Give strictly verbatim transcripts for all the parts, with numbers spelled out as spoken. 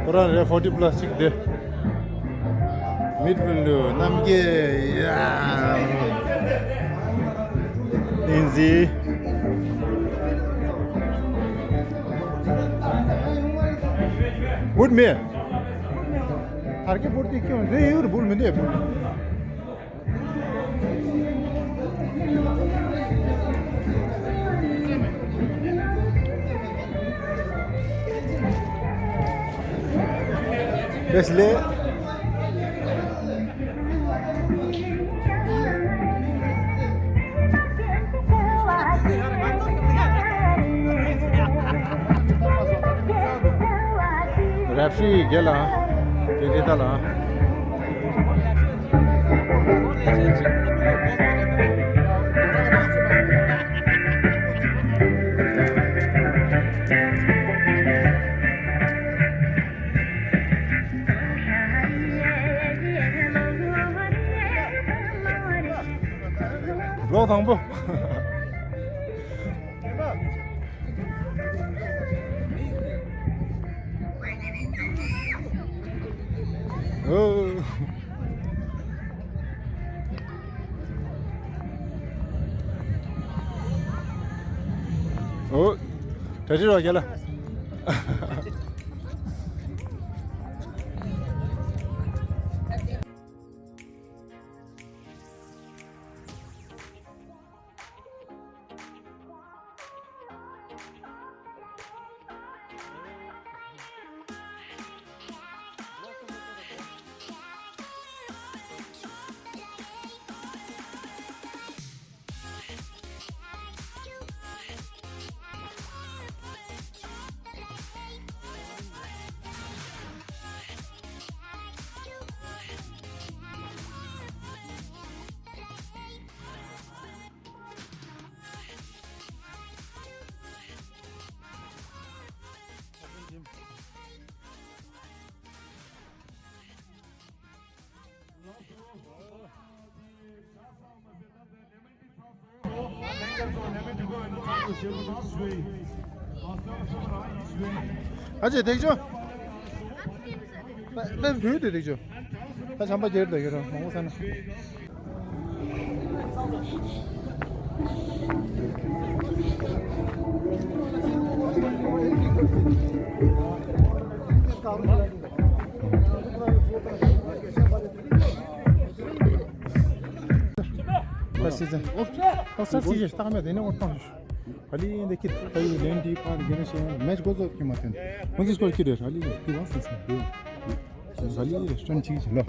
ཁོ་རང་རེད། ཕོར་ཊི་པ་ལ་སི་ཅིག་དེ། མིད་ཕིལ་ཌར་རྣམ་རྒྱལ། ཡ། ཨིན་ཟི། བུད་མེད། ཐར་གི་བུད་དེ་ཁྱོད་རེ་ཡུར་བུད་མི་འདུག་བུད། Besle. Referee gela. Gela la. ལོ་དང་པོ། ཨོ། ཨོ། གྲ་སྒྲིག་རོགས་རྒྱལ་ལ། ཨ་ཅེ་ཐེག་ཆོ། ད་ད་བུད་དེ་ཐེག་ཆོ། ད་བྱམས་པ་རྒྱལ་དུ་ཡོད་ར་མང་པོ་ས་ན། ད་སི་ཛན། ཨོ་ས་སི་ཛན་སྟག་མེད་དེ་ནས་འོ་ཏང་ཧ་ལི་འདི་ཁྱི་ད་ཡི་ལན་ཌི་པ་དེ་ག་ནས་ཤེས་མེ་ཆི་གོ་ཟོ་ཁྱི་མ་ཐོན་ཁོང་ཚོས་སྐོར་ཁྱི་རེད། ཧ་ལི་ལ་ཁྱི་བ་སི་སི་དེ་ཧ་ལི་ལ་སྐྱོན་ཆིག་ཆི་ལོ།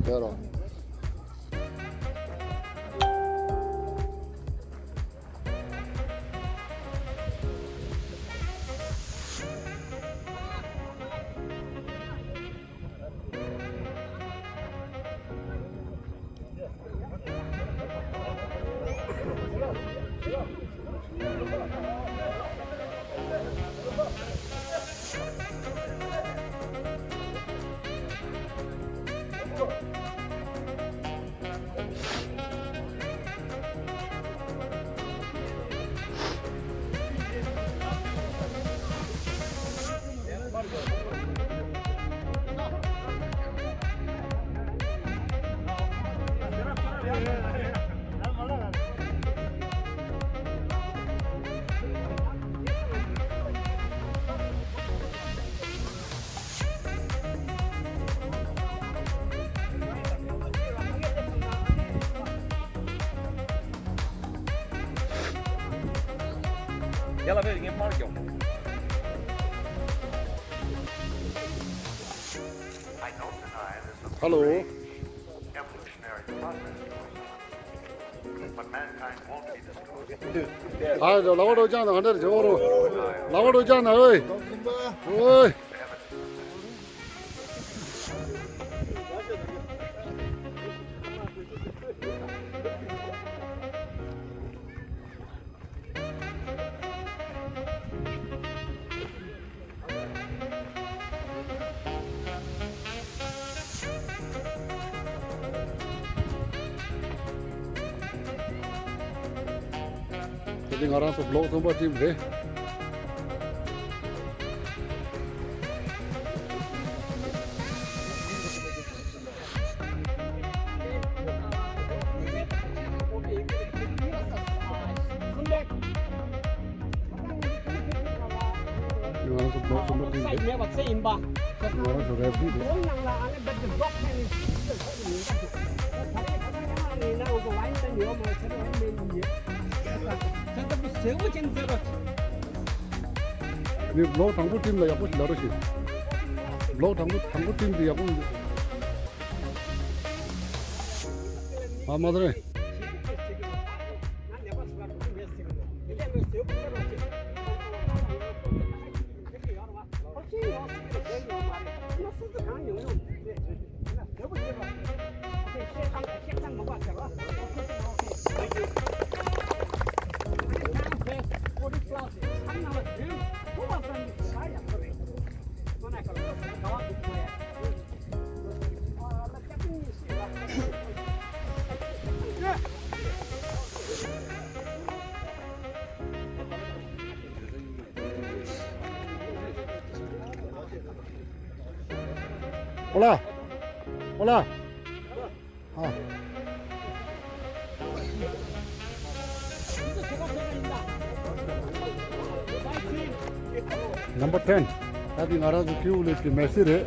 ཡ་རོ། ཡ་ལ་བས་ངས་ཕར་རྒྱོབ། Hello. ཨ་ལ་བ་རོ་ཅང་ན་ཧ་འདྲ་རེ་བོ་རོ། ལ་བ་རོ་ཅང་ན་ཨོའི། ཨོའི། ང་རང་ཚོ་བློག་གསུམ་པ་ཊིམ་རེད། ང་རང་ཚོ་བློག་གསུམ་པ་ཊིམ་རེད། ང་རང་ཚོ་རེ་ཕི་རེད། ནི་བློག་དང་པོ་ཊིམ་ལ་ཡག་པོ་ཞིག་ལབ་རོགས་ཞུ། བློག་དང་པོ་དང་པོ་ཊིམ་དེ་ཡག་པོ་མི་འདུག་ཨ་མ་དེ་རེད། ཨོ་ལ། ཨོ་ལ། ཨ། Number ten. ད་འདི་ང་རང་ཚོ་ཀིའུ་ལེབ་ཀྱི་མེ་སི་རེད།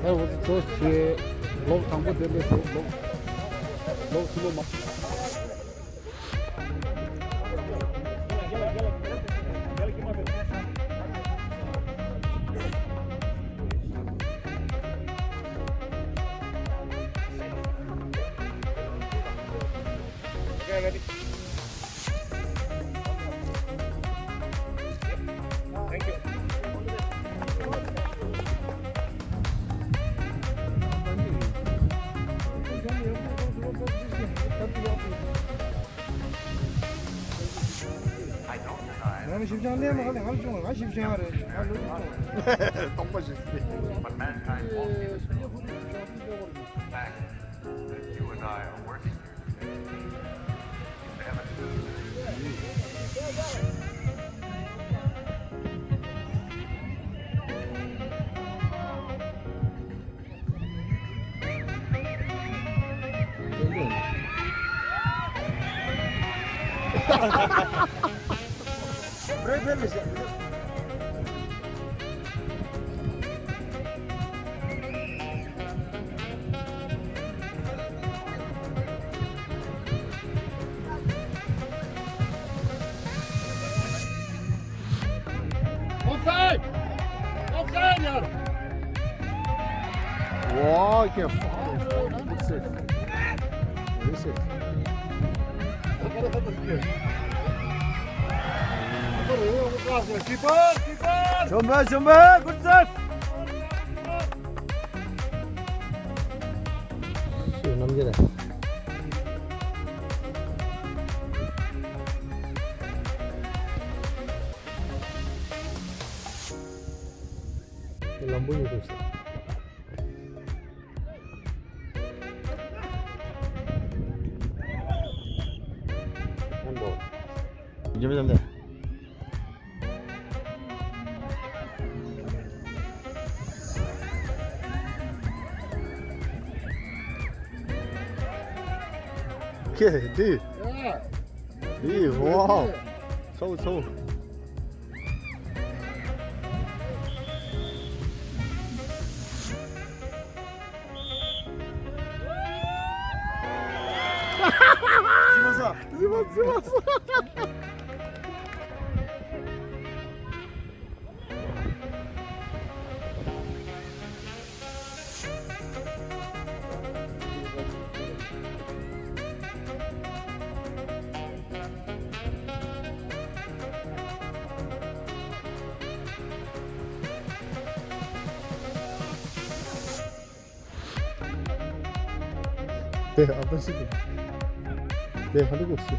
ད་འོ་ཚོ་ཏོས་བྱས། ལོག་དང་པོ་དེ་ལས་སོ་ལོག་ལོག་སུ་ལོ་མ། ང་ཞིབ་ཆ་ལས་མ་ཁ་ལས་ང་བྱུང་ང་ཞིབ་ཆ་རེད་ང་ལོ་ཅི་ཐོག་སྟོང་པ་ཞིག Offside! Offside, yaar! Wow, okay, foul, foul, good save. Very safe. Keeper, keeper! Jumbe, jumbe, good save! ཤེས་རྣམ་རྒྱལ་ལ། དེ་ལམ་བུ་ཡོད་རེད་ཟེར། ཉམས་པོ། ཉམས་ཉམས་ནས། ཁྱེད་འདི། འདི་ཝའོ། ཚོ་ཚོ། དེ་ཨ་པ་སི་དེ་ཧ་ལུ་གོ་སི།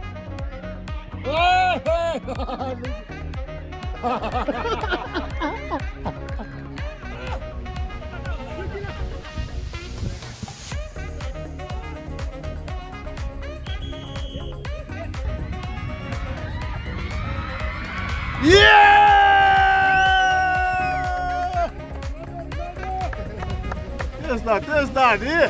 Testa, testa, di. I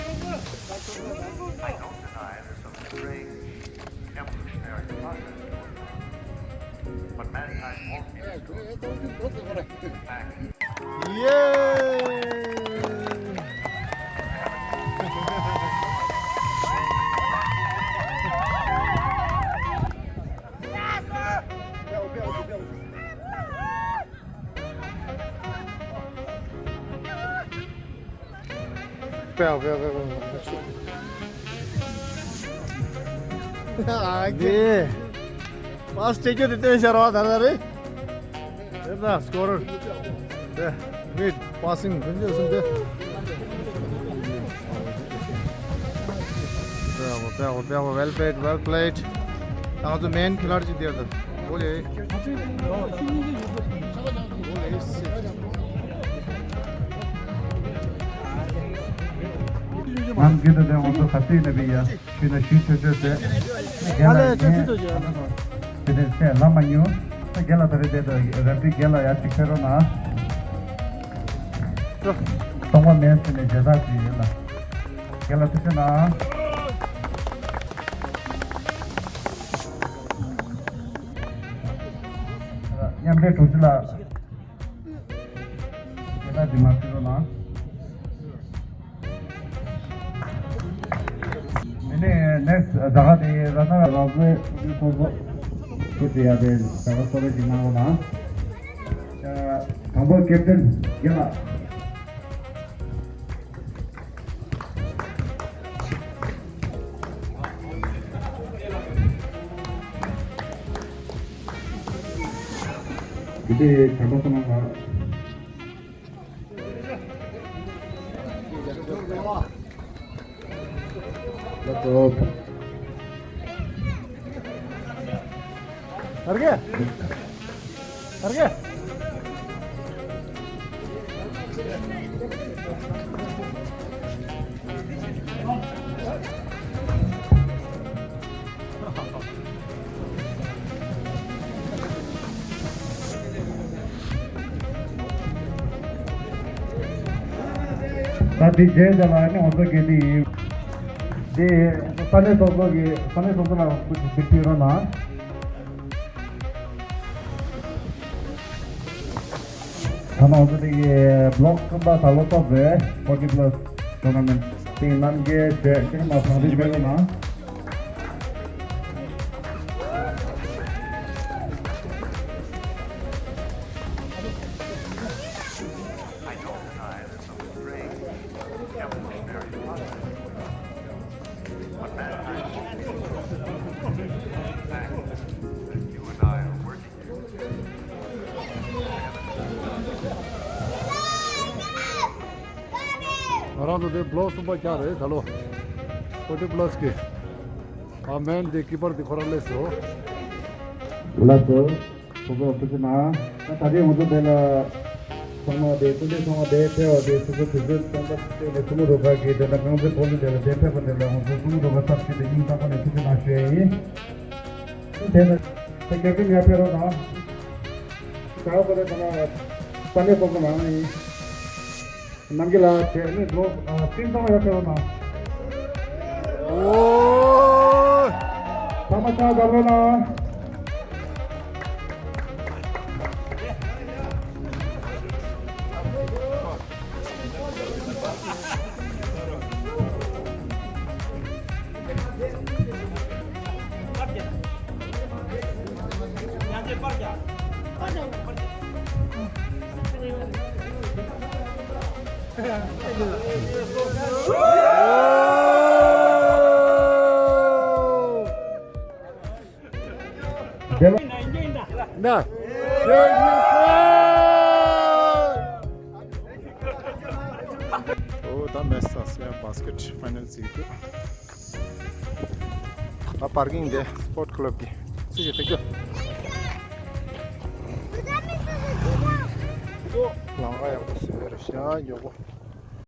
don't deny there's some strange evolutionary process going on, but mankind won't be destroyed. Yay! ཨ་ཀྱེ། ཨ་ཀྱེ། པཱས་སྟེ་ཀྱོ་དེ་བསྟན་ཤར་བ་དར་དར་རེད། དེ་ན་སྐོར་དེ་མིད་པཱ་སིང་ཕུན་ཚོགས་གསུམ་དེ། Bravo, bravo, bravo. Well played, well played. ད་ང་ཚོ་མེན་ཁི་ལར་ཅིག་དེར་དང་། ཨོ་ལེ། ཨོ་ལེ། ནམ་རྒྱུན་དུ་དེ་ང་ཚོ་ག་ཚོད་ཡིན་ན་བི་ཡ། ཞུས་ན་ཞུས་ཆོག་ཆོག་ཟེར། རྒན་ལགས་ངས་དེ་དེ་ཚེ་ལམ་མ་ཉུང་། རྒན་ལགས་ད་རེས་དེ་དུ་རབ་འབྲིང་རྒན་ལགས་ཡར་ཅིག་ཕེབས་རོགས་གནང་། སྟོང་པ་མེད་ཟེར་ནས་མཇལ་དར་ཅིག་ཡོད་ལ། རྒན་ལགས་ཐུགས་རྗེ་གནང་། མཉམ་འབྲེལ་དྲུང་ཆེ་ལགས། དེ་དག་འདི་མ་ཕྱི་རོ་ལ། དེ་ནས་ནེགསི་ཛ་ག་དེ་ར་ན་ར་བཟོའི་ཚོགས་གཙོ་སྐུ་ཚེ་ཡ་དེ་ཛ་ག་གསོལ་རས་ཤིག་གནང་རོགས་གནང་། དང་པོ་ཀེབ་ཏེན་རྒན་ལགས། འདི་དེ་དྲན་པ་ཁོ་ན་ལ། ལགས་སོ། ཨར་གེ། ཨར་གེ། ད་འདི་རྗེས་དེ་ལ་ནི་ང་ཚོ་གལ་ཏེ་ཡིན། འདི་ས་གནས་སོ་སོ་གི་ས་གནས་སོ་སོ་ལ་སྐུ་ཅིག་འདི་ཕུལ་རོགས་གནང་། ད་ནང་ཚོ་དེ་གི་བི་ལོག་གསུམ་པ་ད་ལོ་ཐོབ་རེད། ཕོར་ཊི་པ་ལ་སི་ཊོར་ན་མེན་ཊི་དེ་རྣམ་རྒྱལ་བྱས་ཅིག་མ་ཚང་དུས་མེད་ལ་ན། ང་རང་ཚོ་དེ་བི་ལོག་གསུམ་པ་རྒྱག་རེད་ད་ལོ། ཕོར་ཊི་པ་ལ་སི་གི་ཨ་མེན་དེ་ཀི་པར་དེ་ཁོ་རང་སླེབས་སོང་། ལགས་སོ། ཁོ་ཚོ་ཐུགས་རྗེ་གནང་། ད་ད་རེས་ང་ཚོ་དེ་ལ་ཚང་མ་དེ་སྐུ་མདུན་ཚང་མ་དེ་ཕེབས་པ་དེ་སོ་སོ་དུས་ཚོད་གཙང་སྦྲ་བྱས་ནས་སྲུ་མོ་རུ་ཁག་གི་དེ་ལ་རྐང་རྩེད་སྤོ་ལོ་དེ་ལ་དེ་ཕེབས་པ་དེ་ལ་ང་ཚོ་སྲུ་མོ་རུ་ཁག་ཚབ་ཞུས་ཏེ་སྙིང་ཐག་པ་ནས་ཐུགས་རྗེ་གནང་ཞུ་ཡ་ཡིན། དེ་ནས་ད་རྒྱ་ཁྱོན་ཡར་ཕེབས་རོགས་གནང་། ད་ག་རེ་ད་ལ་ས་གནས་སོ་སོ་ནང་ཡིན། རྣམ་རྒྱལ་ལགས་དེ་ནས་ལོ་སྤྲིན་ཚང་ཡར་ཕེབས་རོགས་གནང་། ཨོ། ཚང་མ་ཕྱག་བརྡབ་རོགས་གནང་། ན། ཨོ་ད་མེ་སི་ས་སི་ཡ་བྷ་སི་ཀེ་ཊི་ཕའི་ནལ་ཟིག་འདུག་ད་པར་ཀིང་དེ་སི་པོར་ཊི་ཀ་ལབ་ཀྱི་སུ་ཞིག་ཐུག་རྒྱུ། ལམ་ཁ་ཡག་པོ་བཟོས་རེད་ཤག་མགྱོགས་པོ།